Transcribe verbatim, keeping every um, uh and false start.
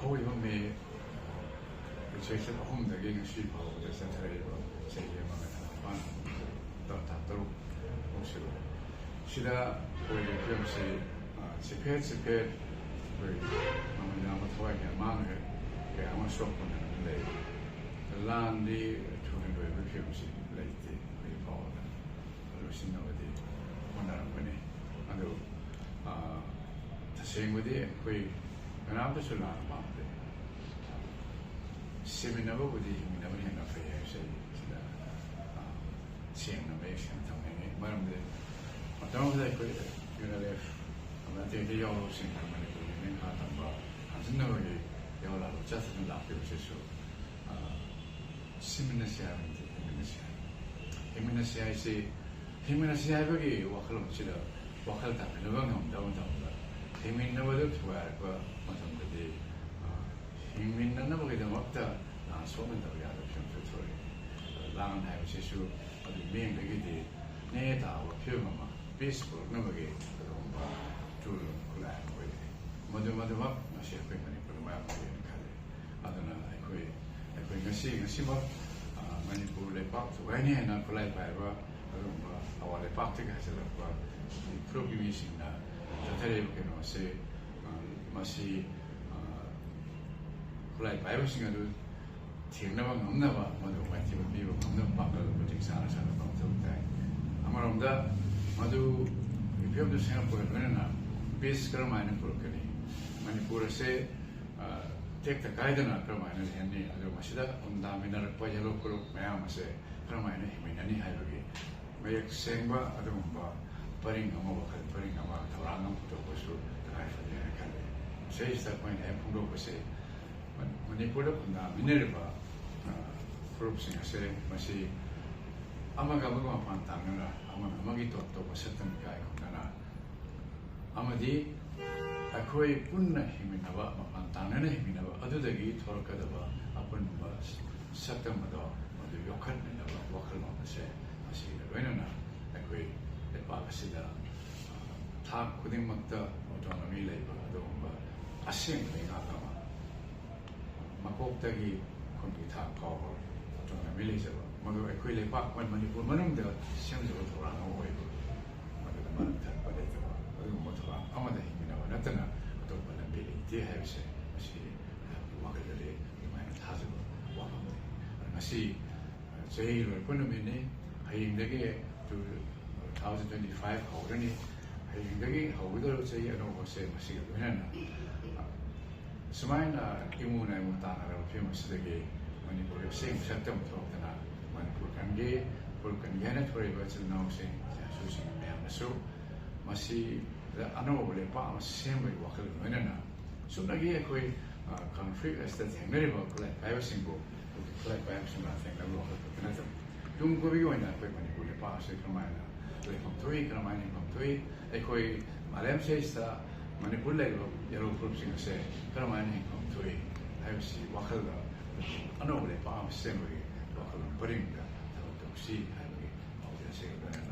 ꯍꯧꯔꯤꯕ ꯃꯦ ꯆꯩꯆꯠ ꯑꯍꯨꯝꯗꯒꯤ ꯉꯁꯤ ꯐꯥꯎꯕꯗ ꯆꯠꯊꯔꯛꯏꯕ ꯆꯍꯤ ꯑꯃꯒ ꯊꯥ ꯅꯤꯄꯥꯟ, ꯊꯥ ꯇꯔꯨꯛ ꯍꯧꯁꯤꯜꯂꯛꯑꯦ꯫ ꯁꯤꯗ ꯑꯣꯏꯔꯤꯕ ꯐꯤꯕꯝꯁꯤ, ꯑ, ꯆꯤꯐꯦꯠ ꯆꯤꯐꯦꯠ ꯑꯩꯈꯣꯏ ꯃꯃꯜ ꯌꯥꯝꯕ ꯊꯋꯥꯏ ꯀꯌꯥ ꯃꯥꯡꯈ꯭ꯔꯦ, ꯀꯌꯥ ꯑꯃ ꯁꯣꯛꯄꯅ ꯂꯩ꯫ ꯂꯥꯟꯗꯤ ꯊꯨꯅ ꯂꯣꯏꯕꯒꯤ ꯐꯤꯕꯝꯁꯤ ꯂꯩꯇꯦ ꯍꯧꯖꯤꯛ ꯐꯥꯎꯕꯗ꯫ ꯂꯣꯏꯁꯤꯟꯅꯕꯗꯤ ꯍꯣꯠꯅꯔꯝꯒꯅꯤ꯫ ꯑꯗꯨ, ꯑ, ꯇꯁꯦꯡꯕꯗꯤ ꯑꯩꯈꯣꯏ ꯀꯅꯥꯝꯇꯁꯨ ꯂꯥꯟ ꯄꯥꯝꯗꯦ꯫ ꯁꯤꯃꯤꯟꯅꯕꯕꯨꯗꯤ ꯍꯤꯡꯃꯤꯟꯅꯕ ꯍꯦꯟꯅ ꯐꯩ ꯍꯥꯏꯕꯁꯦ ꯑꯩ ꯁꯤꯗ, ꯑ, ꯁꯦꯡꯅ ꯃꯌꯦꯛ ꯁꯦꯡꯅ ꯊꯝꯅꯤꯡꯉꯤ꯫ ꯃꯔꯝꯗꯤ ꯃꯇꯝ ꯑꯃꯗ ꯑꯩꯈꯣꯏ ꯌꯨ ꯑꯦꯟ ꯑꯦꯜ ꯑꯦꯐ ꯑꯃꯗꯤ ꯑꯇꯩ ꯑꯇꯩ ꯌꯥꯎꯔꯨꯕꯁꯤꯡꯅ ꯃꯅꯤꯄꯨꯔꯒꯤ ꯃꯤꯡꯈꯥ ꯇꯝꯕ ꯍꯟꯖꯤꯟꯅꯕꯒꯤ ꯌꯥꯎꯂꯥꯜꯂꯣ ꯆꯠꯇꯨꯅ ꯂꯥꯛꯈꯤꯕꯁꯤꯁꯨ, ꯑ, ꯁꯤꯃꯤꯟꯅꯁꯤ ꯍꯥꯏꯕ ꯅꯠꯇꯦ, ꯍꯤꯡꯃꯤꯟꯅꯁꯤ ꯍꯥꯏꯕ꯫ ꯍꯤꯡꯃꯤꯟꯅꯁꯤ ꯍꯥꯏꯁꯤ, ꯍꯤꯡꯃꯤꯟꯅꯁꯤ ꯍꯥꯏꯕꯒꯤ ꯋꯥꯈꯜꯂꯣꯟꯁꯤꯗ ꯋꯥꯈꯜ ꯇꯥꯃꯤꯟꯅꯕ ꯉꯝꯗꯕ ꯃꯇꯝꯗ ꯍꯤꯡꯃꯤꯟꯅꯕꯗꯨ ꯊꯨꯒꯥꯏꯔꯛꯄ ꯃꯇꯝꯗꯗꯤ, ꯑ, ꯍꯤꯡꯃꯤꯟꯅꯅꯕꯒꯤꯗꯃꯛꯇ ꯂꯥꯟ ꯁꯣꯛꯅꯗꯕ ꯌꯥꯗꯕ ꯐꯤꯕꯝꯁꯨ ꯊꯣꯛꯏ꯫ ꯂꯥꯟ ꯍꯥꯏꯕꯁꯤꯁꯨ ꯑꯗꯨꯒꯤ ꯃꯤꯠꯌꯦꯡꯗꯒꯤꯗꯤ ꯅꯦ ꯇꯥꯕ ꯐꯤꯕꯝ ꯑꯃ, ꯄꯤꯁ ꯄꯨꯔꯛꯅꯕꯒꯤ ꯑꯗꯨꯒꯨꯝꯕ ꯇꯨꯜ ꯈꯨꯠꯂꯥꯏ ꯑꯃ ꯑꯣꯏꯔꯤ꯫ ꯃꯗꯨ, ꯃꯗꯨꯃꯛ ꯉꯁꯤ ꯑꯩꯈꯣꯏ ꯃꯅꯤꯄꯨꯔꯗ ꯃꯥꯌꯣꯛꯅꯔꯤꯅ ꯈꯜꯂꯤ꯫ ꯑꯗꯨꯅ ꯑꯩꯈꯣꯏ, ꯑꯩꯈꯣꯏ ꯉꯁꯤ, ꯉꯁꯤꯃꯛ, ꯑ, ꯃꯅꯤꯄꯨꯔ ꯂꯩꯄꯥꯛ ꯊꯨꯒꯥꯏꯅꯤ ꯍꯥꯏꯅ ꯈꯨꯠꯂꯥꯏ ꯄꯥꯏꯕ ꯑꯗꯨꯒꯨꯝꯕ ꯑꯋꯥ ꯂꯩꯄꯥꯛꯇꯒꯤ ꯍꯥꯏꯖꯤꯜꯂꯛꯄ ꯐꯨꯔꯨꯞꯀꯤ ꯃꯤꯁꯤꯡꯅ ꯆꯠꯊꯔꯤꯕ ꯀꯩꯅꯣꯁꯦ, ꯑ, ꯃꯁꯤ, ꯑ, ꯈꯨꯠꯂꯥꯏ ꯄꯥꯏꯕꯁꯤꯡ ꯑꯗꯨ ꯊꯦꯡꯅꯕ ꯉꯝꯅꯕ, ꯃꯗꯨ ꯃꯥꯏꯊꯤꯕ ꯄꯤꯕ ꯉꯝꯅꯕ ꯄꯥꯡꯒꯜ ꯃꯇꯤꯛ ꯆꯥꯅ ꯁꯥꯟꯅꯕ ꯃꯊꯧ ꯇꯥꯏ꯫ ꯑꯃꯔꯣꯝꯗ ꯃꯗꯨ ꯐꯤꯕꯝꯗꯨ ꯁꯦꯝꯒꯠꯄꯒ ꯂꯣꯏꯅꯅ ꯄꯤꯁ ꯀꯔꯝꯍꯥꯏꯅ ꯄꯨꯔꯛꯀꯅꯤ? ꯃꯅꯤꯄꯨꯔ ꯑꯁꯦ, ꯑ, ꯇꯦꯛꯇ ꯀꯥꯏꯗꯅ ꯀꯔꯝꯍꯥꯏꯅ ꯂꯩꯍꯟꯅꯤ? ꯑꯗꯨꯒ ꯃꯁꯤꯗ ꯈꯨꯟꯗꯥꯃꯤꯟꯅꯔꯛꯄ ꯌꯦꯜꯍꯧ ꯐꯨꯔꯨꯞ ꯃꯌꯥꯝ ꯑꯁꯦ ꯀꯔꯝꯍꯥꯏꯅ ꯍꯤꯡꯃꯤꯟꯅꯅꯤ ꯍꯥꯏꯕꯒꯤ ꯃꯌꯦꯛ ꯁꯦꯡꯕ ꯑꯗꯨꯒꯨꯝꯕ ꯄꯔꯤꯡ ꯑꯃ, ꯋꯥꯈꯜ ꯄꯔꯤꯡ ꯑꯃ, ꯊꯧꯔꯥꯡ ꯑꯃ ꯄꯨꯊꯣꯛꯄꯁꯨ ꯇꯉꯥꯏ ꯐꯗꯦ ꯍꯥꯏꯅ ꯈꯜꯂꯤ꯫ ꯃꯁꯤꯗꯩꯁꯤꯗ ꯑꯩꯈꯣꯏꯅ ꯍꯦꯛ ꯐꯣꯡꯗꯣꯛꯄꯁꯦ, ꯃ-, ꯃꯅꯤꯄꯨꯔꯗ ꯈꯨꯟꯗꯥꯃꯤꯟꯅꯔꯤꯕ, ꯑ, ꯐꯨꯔꯨꯞꯁꯤꯡ ꯑꯁꯦ ꯃꯁꯤ ꯑꯃꯒ ꯑꯃꯒ ꯃꯄꯥꯟ ꯇꯥꯡꯅꯅ, ꯑꯃꯅ ꯑꯃꯒꯤ ꯇꯣꯞ ꯇꯣꯞꯄ ꯁꯛꯇꯝ ꯏꯀꯥꯏ ꯈꯨꯝꯅꯅ, ꯑꯃꯗꯤ ꯑꯩꯈꯣꯏ ꯄꯨꯟꯅ ꯍꯤꯡꯃꯤꯟꯅꯕ, ꯃꯄꯥꯟ ꯇꯥꯡꯅꯅ ꯍꯤꯡꯃꯤꯟꯅꯕ ꯑꯗꯨꯗꯒꯤ ꯊꯣꯔꯛꯀꯗꯕ ꯑꯄꯨꯟꯕ ꯁꯛꯇꯝ ꯑꯗꯣ ꯃꯗꯨ ꯌꯣꯛꯈꯠꯃꯤꯟꯅꯕ ꯋꯥꯈꯜꯂꯣꯟ ꯑꯁꯦ ꯃꯁꯤꯒ ꯂꯣꯏꯅꯅ ꯑꯩꯈꯣꯏ ꯂꯩꯄꯥꯛ ꯑꯁꯤꯗ, ꯑ, ꯊꯥꯛ ꯈꯨꯗꯤꯡꯃꯛꯇ ꯑꯣꯇꯣꯅꯣꯃꯤ ꯂꯩꯕ ꯑꯗꯨꯒꯨꯝꯕ ꯑꯁꯦꯡꯕ ꯂꯩꯉꯥꯛ ꯑꯃ, ꯃꯀꯣꯛꯇꯒꯤ ꯈꯨꯟꯒꯤ ꯊꯥꯛ ꯐꯥꯎꯕ ꯑꯣꯇꯣꯅꯣꯃꯤ ꯂꯩꯖꯕ, ꯃꯗꯨ ꯑꯩꯈꯣꯏ ꯂꯩꯄꯥꯛ ꯃꯅꯤꯄꯨꯔ ꯃꯅꯨꯡꯗ ꯁꯦꯝꯖꯕ ꯊꯧꯔꯥꯡ ꯑꯃ ꯑꯣꯏꯕ, ꯃꯗꯨꯗ ꯃꯔꯝ ꯊꯠꯄ ꯂꯩꯇꯕ ꯑꯗꯨꯒꯨꯝꯕ ꯊꯧꯔꯥꯡ ꯑꯃꯗ ꯍꯤꯡꯃꯤꯟꯅꯕ ꯅꯠꯇꯅ ꯑꯇꯣꯞꯄ ꯂꯝꯕꯤ ꯂꯩꯇꯦ ꯍꯥꯏꯕꯁꯦ ꯃꯁꯤ ꯑꯩꯍꯥꯛꯀꯤ ꯋꯥꯈꯜꯗꯗꯤ ꯑꯗꯨꯃꯥꯏꯅ ꯊꯥꯖꯕ ꯋꯥꯐꯝꯅꯤ꯫ ꯉꯁꯤ ꯆꯍꯤ ꯂꯣꯏꯔꯛꯄ ꯅꯨꯃꯤꯠꯅꯤ꯫ ꯍꯌꯦꯡꯗꯒꯤ two thousand twenty five ꯍꯧꯔꯅꯤ꯫ ꯍꯌꯦꯡꯗꯒꯤ ꯍꯧꯒꯗꯧꯔꯤꯕ ꯆꯍꯤ ꯑꯅꯧꯕꯁꯦ ꯃꯁꯤꯒ ꯂꯣꯏꯅꯅ ꯁꯨꯃꯥꯏꯅ ꯏꯃꯨ ꯅꯥꯏꯃꯨ ꯇꯥꯟꯅꯔꯕ ꯐꯤꯕꯝ ꯑꯁꯤꯗꯒꯤ ꯃꯅꯤꯄꯨꯔꯒꯤ ꯑꯁꯦꯡꯕ ꯁꯛꯇꯝ ꯊꯣꯛꯇꯅ ꯃꯅꯤꯄꯨꯔ ꯀꯟꯒꯦ, ꯃꯅꯤꯄꯨꯔ ꯀꯟꯒꯦ ꯍꯥꯏꯅ ꯊꯣꯔꯛꯏꯕ ꯏꯆꯤꯜ ꯏꯅꯥꯎꯁꯤꯡ, ꯏꯆꯥ ꯏꯁꯨꯁꯤꯡ ꯃꯌꯥꯝꯅꯁꯨ ꯃꯁꯤꯗ ꯑꯅꯧꯕ ꯂꯩꯄꯥꯛ ꯑꯃ ꯁꯦꯝꯕꯒꯤ ꯋꯥꯈꯜ ꯂꯣꯏꯅꯅ ꯆꯨꯝꯅꯒꯤ ꯑꯩꯈꯣꯏ ꯀꯟꯐ꯭ꯂꯤꯛ ꯑꯁꯤꯗ ꯊꯦꯡꯅꯔꯤꯕ ꯈꯨꯠꯂꯥꯏ ꯄꯥꯏꯕꯁꯤꯡꯕꯨ ꯈꯨꯠꯂꯥꯏ ꯄꯥꯏꯕꯁꯤꯡꯅ ꯊꯦꯡꯅꯕ ꯋꯥꯈꯜ ꯈꯛꯇ ꯅꯠꯇꯕ ꯇꯨꯡ ꯀꯣꯏꯕꯒꯤ ꯑꯣꯏꯅ ꯑꯩꯈꯣꯏ ꯃꯅꯤꯄꯨꯔ ꯂꯩꯄꯥꯛ ꯑꯁꯤ ꯀꯔꯝꯍꯥꯏꯅ ꯂꯩꯐꯝ ꯊꯣꯛꯏ, ꯀꯔꯝꯍꯥꯏꯅ ꯍꯤꯡꯐꯝ ꯊꯣꯛꯏ, ꯑꯩꯈꯣꯏ ꯃꯥꯂꯦꯝ ꯁꯤꯗꯩꯁꯤꯗ ꯃꯅꯤꯄꯨꯔ ꯂꯩꯔꯤꯕ ꯌꯦꯜꯂꯣ ꯐꯨꯔꯨꯞꯁꯤꯡ ꯑꯁꯦ ꯀꯔꯝꯍꯥꯏꯅ ꯍꯤꯡꯐꯝ ꯊꯣꯛꯏ ꯍꯥꯏꯕꯁꯤ ꯋꯥꯈꯜꯗ ꯑꯅꯧꯕ ꯂꯩꯄꯥꯛ ꯑꯃ ꯁꯦꯝꯕꯒꯤ ꯋꯥꯈꯜꯂꯣꯟ ꯄꯔꯤꯡꯗ ꯊꯕꯛ ꯇꯧꯁꯤ ꯍꯥꯏꯕꯒꯤ ꯄꯥꯎꯖꯦꯜ ꯑꯁꯤ ꯑꯩꯈꯣꯏꯅ